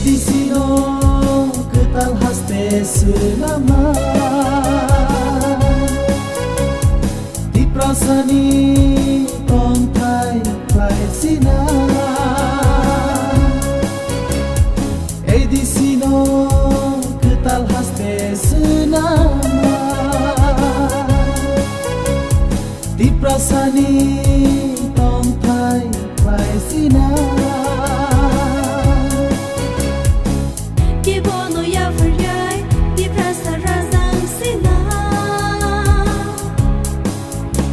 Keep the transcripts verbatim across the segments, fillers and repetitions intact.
Tisino kwtal haste swnama. Tiprasani tongthai khlai sina. A D C no kwtal haste swnama. Tiprasani tongthai khlai sina. Kebono yapharjai, Tiprasa rajang sina.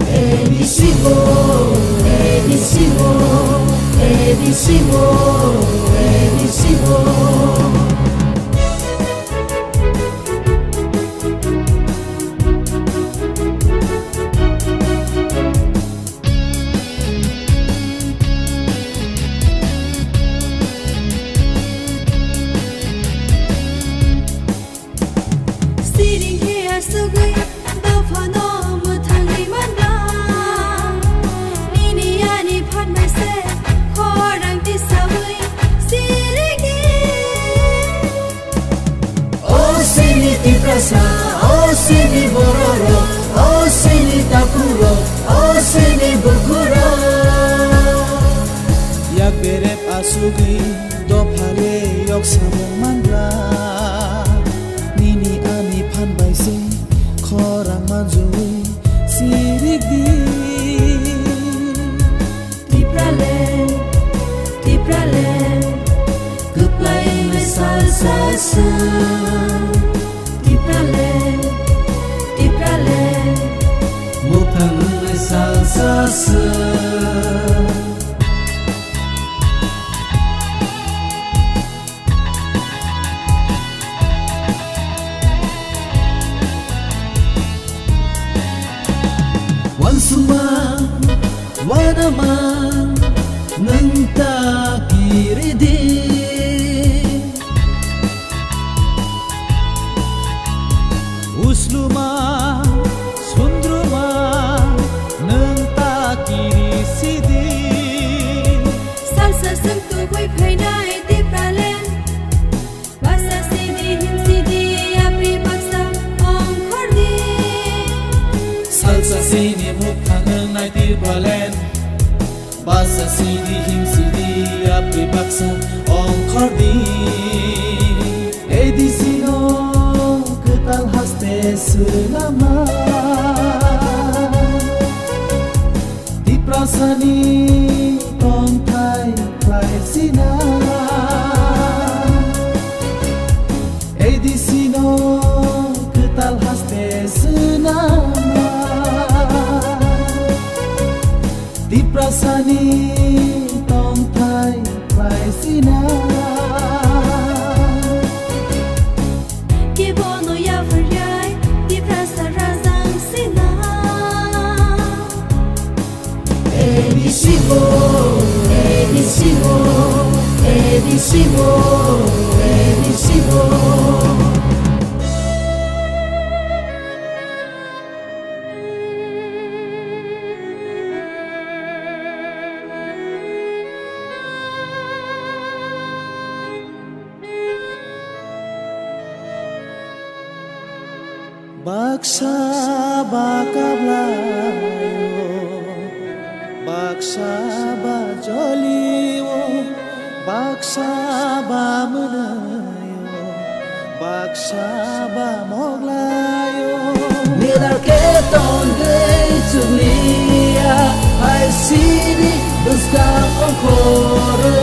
A D C o, A D C o, A D C o, A D C o. Siring khe asugwi dophano mwthangwi manla. Nini ani phan bai se khorang tisawi sirigi. O sini Tiprasa, o sini bororok, o sini takhurok, o sini bukhurok. Yak berep asugwi dophale yok samung manla. Nini ani phan bai se khorang manjui sirikdi. Tipraland, Tipraland, kwplai wngwi salsa sung. Tipraland, Tipraland, muphang wngwi salsa sung. Wansukma, wanama, nwng ta kiridi. Usluma, sundruma, nwng ta kirisidi. Salsa sung tubui phainai Tipraland. Basa sidi him sidi yapri baksa ongkhordi. Salsa sini muphang wngnai Tipraland. Basa sidi him sidi yapri baksa ongkhordi. A D C no kwtal haste swnama. Tiprasani tongthai khlai sina. A D C no kwtal haste swnama. Tiprasani tongthai khlai sina. Kebono yapharjai Tiprasa rajang sina. A D C o, A D C o, A D C o, A D C o. Baksa ba kablaio, baksa ba jolio, baksa ba mwnaio, baksa ba moglaio. Nilal khe tongwi chukliya, hai sini bwskang ongkhorwi.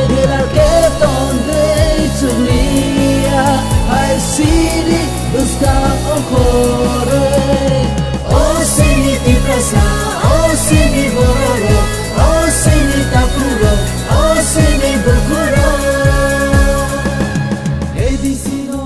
Nilal khe tongwi chukliya, hai sini bwskang ongkhorwi. O sini Tiprasa, o sini bororok, o sini takhurok, o sini bukhurok. A D C no.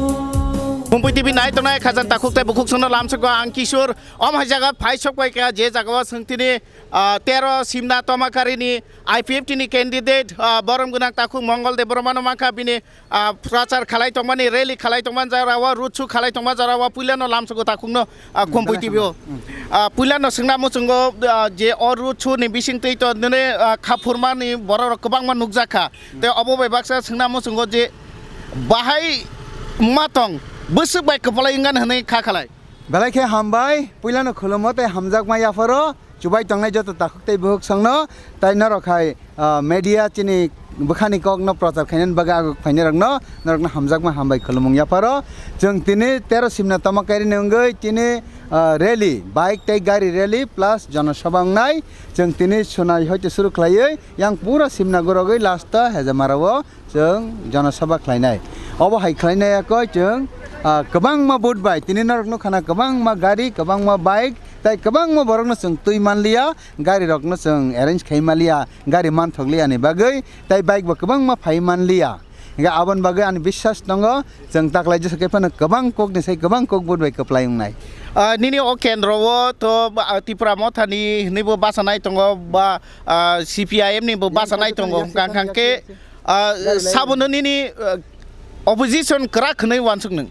Kumpui T V nai tongnai khajang takhuk tei bukhuk songno lamsukgo ang Kishore. Om hai jaga phai sok pai kha je jaga o swng tini, ah, tero Simna Tomakari ni I P F T ni candidate, ah, borom gwnang takhuk Mongol Debbarma no mankha bini ah, prachar khalai tongmani, rally khalai tongmani jora o, road show khalai tongma jora o, puila no lamsogo takhuk no, ah, hmm, Kumpui T V o. Hmm. Ah, puila no swngna muchungo, ah, je o road show ni bising twi to nini, ah, khaphurmani borok rok kwbangma nukjakha. Hmm. Tei obo bai baksa swngna muchungo je bahai ma tong, bwswk bai kwplai wngkha hwnwi kha khalai. Belai khe hambai, puilano khulumo tei hamjakma yapharo, chubai tongnai joto takhuk tei bukhuk songno, tai norok hai, ah, media chini bwkhani kokno prochar khainani bagwi aguk phainairokno, norokno hamjakma hambai khulumung yapharo. Chwng tini tero simna tamo kairwini wngwi tini, ah, rally, bike tei gari rally plus jonosabha wngnai. Chwng tini sunai hoite suru khlaiwi yang pura simna gorogwi last o Hejamarao chwng jonosabha khlainai. Obo hai khlainai yakoi chwng, ah, kwbangma vote bai tini norok nukha na kwbangma gari, kwbangma bike, tai kwbangma borokno chwng twi manliya, garirokno chwng arrange khai manliya, gari manthokliya ni bagwi, tai bike bo kwbangma phai manliya. Hingkhe aboni bagwi ani biswas tongo, chwng taklai jesa khe phano kwbang kokni sai kwbang kok vote bai kwplai wngnai. Ah, nini o kendro o to, ah, Tipra Motha ni hinwi bo bachanai tongo ba, ah, C P I M ni bo basa nai tongo, hwnkha hwnkha khe, ah, sabono nini, ah, opposition kwrak hwnwi uansuk nwng.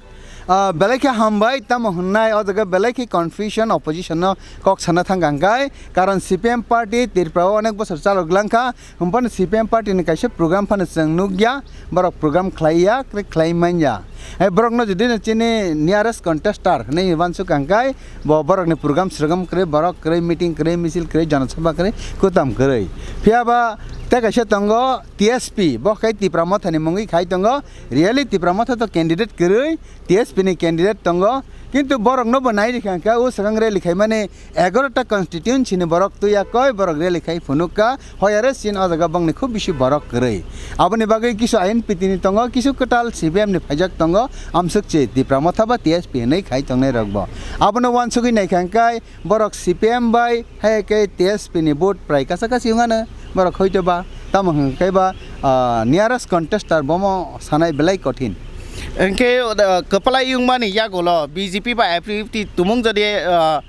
Ah, belai khe hambai, tamo hwnnai, o jaga belai khe confusion, opposition no kok sana thang kha hwnkhe, karon C P M party Tripura o onek bosor chalok lang kha, hwnphano C P M party ni kaisa program phano chwng nukya, borok program khlaiya, kre khlai manya. Hai borokno jodi no chini nearest contestor hwnwi uansuk hwnkhe, bo borokni program srogam kwrwi, borok kwrwi, meeting kwrwi, misil kwrwi, jonosabha kwrwi, kutam kwrwi. Phiya ba tei kaisa tongo T S P, bo khe Tipra Mothani mungwi khai tongo. Really Tipra Motha to candidate kwrwi, T S P ni candidate tongo. Kintu borokno bo nai rikha hwnkhe o swkang rally khaimani egaroh ta constituency ni borok twi ya koi borok rally khai phunuk kha. Hoyare sin o jaga bongni khub bisi borok kwrwi. Aboni bagwi kisu I N P T ni tongo, kisu kwtal C P M ni phaijak tongo, amsukchi Tipra Motha ba T S P hinwi khai tongnai rok bo. Abono uansugwi naikha hwnkhe borok C P M bai hai khe T S P ni vote prai kacha kachi wngano borok hoito ba tamo hwnkhe ba, ah, nearest contestor bomo sanai belai kothin. Hwnkhe, ah, kwplai wngmani yagulo B J P ba F P T tumung jodi, ah,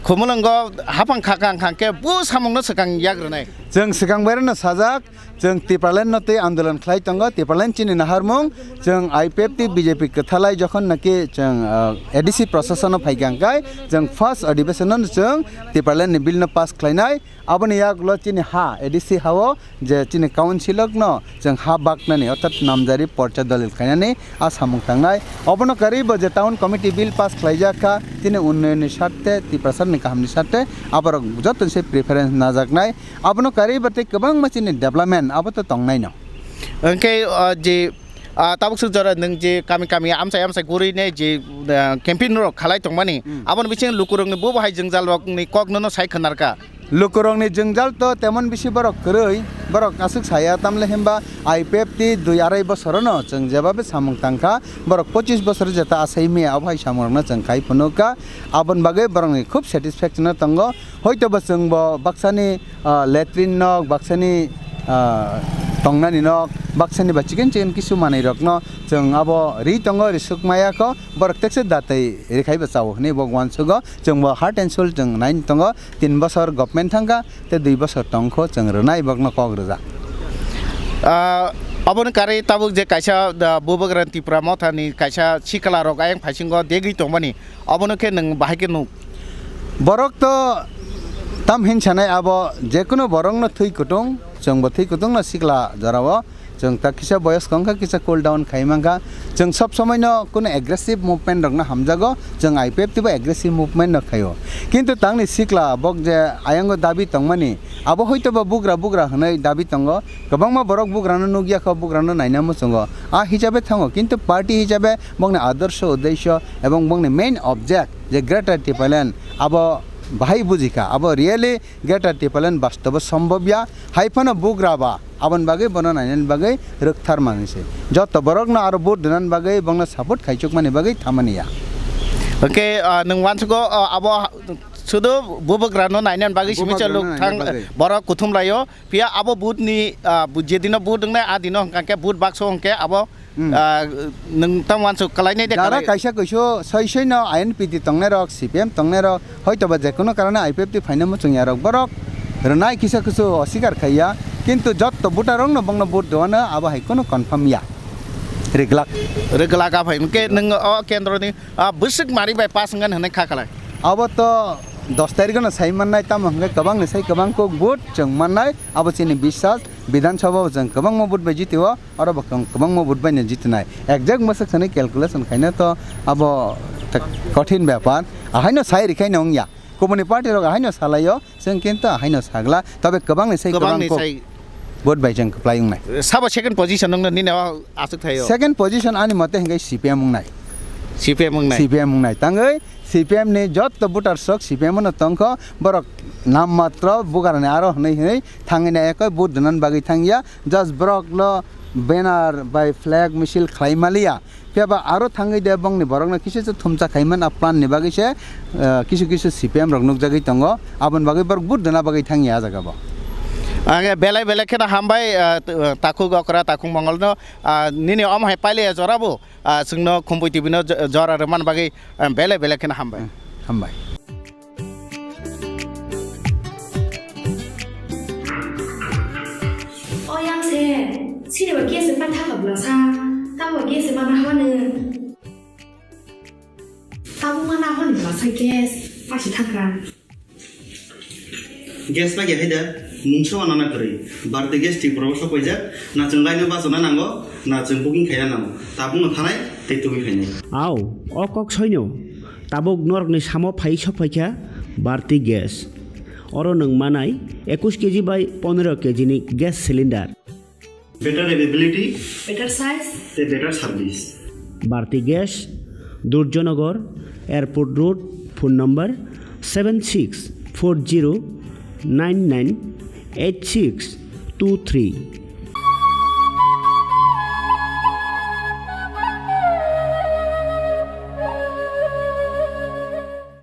Khumulwngo haphang khakang khang khe bo samungno swkang yak rwnai. Chwng swkang bairano sajak, chwng Tipraland no twi andolon khlai tongo, Tipraland chini naharmung, chwng I P F T B J P kwthalai jokhon naki chwng, ah, A D C prosasono phaikha hwnkhe, chwng first adhibeshon no chwng Tipraland ni bill no pass khlainai, aboni yagulo chini ha A D C ha-o je chini councilokno chwng ha baknani, orthat namjari porcha dolil khainani a samung tangnai. Obono karwi bo je town committee bill pass khlaijak kha, chini unnayonni sarthe, Tiprasani kahamni sarthe, aborok jotoni se preference najaknai. Abono karwi bo tei kwbangma chini development abo to tongnaino. Hwnkhe, o, je, a, tabuk swk jora nwng je kami kami amchai amchai gurwi ne je, a, campaign rok khalai tongmani, hmm, aboni bisingo lukurokni bo bahai jwngjal rokni kok nono sai khwnarkha. Lukurokni jwngjal to temon bisi borok kwrwi, borok aswk saya, tamle himba I P F T dui arai bosorono chwng jebabe samung tangkha, borok pochis bosor jeta asai mia, abo hai samungrokno chwng khai phunukha, aboni bagwi borokni khub satisfaction o tongo. Hoito bo chwng bo baksani, ah, latrine nok, baksani, ah, tongnani nok, baksani ba chiken chiken kisu manwi rokno chwng abo ri tongo, risuk maya kho, borok tekse datwi rikhai bo chao hwnwi bo uansugo, chwng bo heart and soul chwng nai tongo. Tin bosor government thangkha, tei dui bosor tongkho chwng rwnai bokno kok rwjak. Ah, aboni karwi tabuk je kaisa, ah, Bubagra Tipra Mothani kaisa sikla rok ayang phaisingo degwi tongmani, abono khe nwng bahai khe nuk? Borok to tam hin sanai abo, jekunu borokno thwi kutung, chwngbo thwi kutungno sikla jorao. Chwng ta kisa boyos kong kha, kisa cool down khai mankha. Chwng sob somoino kuno aggressive movement rokno hamjago. Chwng I P F T bo aggressive movement no khaio. Kintu tangni sikla bok je ayango dabi tongmani, abo hoito ba bugra bugra hwnwi dabi tongo. Kwbangma borok bugrano nukya kho, bugrano naina muchungo. A hisabe thango, kintu party hisabe bongni adorsho, uddesho ebong bongni main object je Greater Tipraland abo bahai bujikha. Abo really Greater Tipraland bastobo sombobya. Hai phano bugra ba. Aboni bagwi bono nainani bagwi rwkthar manwi se. Joto borokno aro vote rwnani bagwi bongno support khaichukmani bagwi thamani ya. Hwnkhe, ah, nwng uansugo, ah, abo ha-, sudu bubagrano nainani bagwi simi chaluk thang, bubagrano nainani bagwi. Borok kuthum laio. Phiya abo vote ni, ah, bu-, je dino vote wngnai, a dino hwnkha khe vote bakso hwnkhe abo Hmm. Ah, nwng tamo uansuk kalainai de. Dara kalai. Kaisa kuisu soi soi no I N P T tongnai rok, C P M tongnai rok, hoito ba jekunu karone I P F T phaina muchung ya rok borok rwnai kisa kusu osikar khaiya, kintu jotto voter rok no bongno vote rwano abo hai kunu confirm ya. Riglak. Riglak a phai. Hwnkhe nwng o kendro ni, ah, bwswk mari bai pass wngani hwnwi kha khalai? Abo to Dos tarikh no sai mannai, tamo hwnkhe kwbang ni sai kwbang kok vote chwng mannai, abo chini biswas. Bidhan Sabha o chwng kwbangma vote bai jitio, oro bo kwbangma vote bai no jitinai. Exact mwswk sani calculation khaina to abo kothin bepar. Ahaino sai rikhaino wngya. Kubuni party rok ahaino salaio, chwng kintu ahaino sagla, tobe kwbangni sai kwbangni kwbang kok sai vote bai chwng kwplai wngnai. Sabo second position wngna nini o aswk thaio? Second position ani mote hwnkhe C P M wngnai. C P M wngnai. C P M wngnai. Tangwi C P M ni jotto voters rok C P M no tongkho, borok nam matro bugarani aro hwnwi hwnwi thangwi na ekoi vote dwnan bagwi thangya, just borok lo banner bai flag misil khlai maliya. Phiya ba aro thangwi de bongni borokno kisa se thumsa khaiman a plan ni bagwi se, eh, kisu kisu C P M rok nukjagwi tongo, aboni bagwi borok vote dona bagwi thangya a jaga bo. Age belai belai kheno hambai, ah, t-, ah, takhuk okra, takhuk mongol no, ah, nini omo hai paile jora bo, ah, chwngno Khumpui T V no jo-, jora rwman bagwi, ah, belai belai kheno hambai. Hmm, hambai. O yang se, sini ba gas se patha ka bla sa, ta ba gas se mana haba ne. Ta bu mana hon bla sa gas, pa si thakra. Gas na ge haida, mungsa wana na kwrwi. Bharti gas Tripura o sok paijak, na chwng line o bachana nango, na chwng booking khaina nango. Tabuk no thanai, tei tubui khainai. Au, o kok soino. Tabuk norokni samo phai sok phaikha Bharti Gas. Oro nwng manai ekush K G bai pondro K G ni gas cylinder. Better availability. Better size. Tei better service. Bharti Gas, Durjanagar, Airport Road, phone number seven six four zero nine nine eight six two three.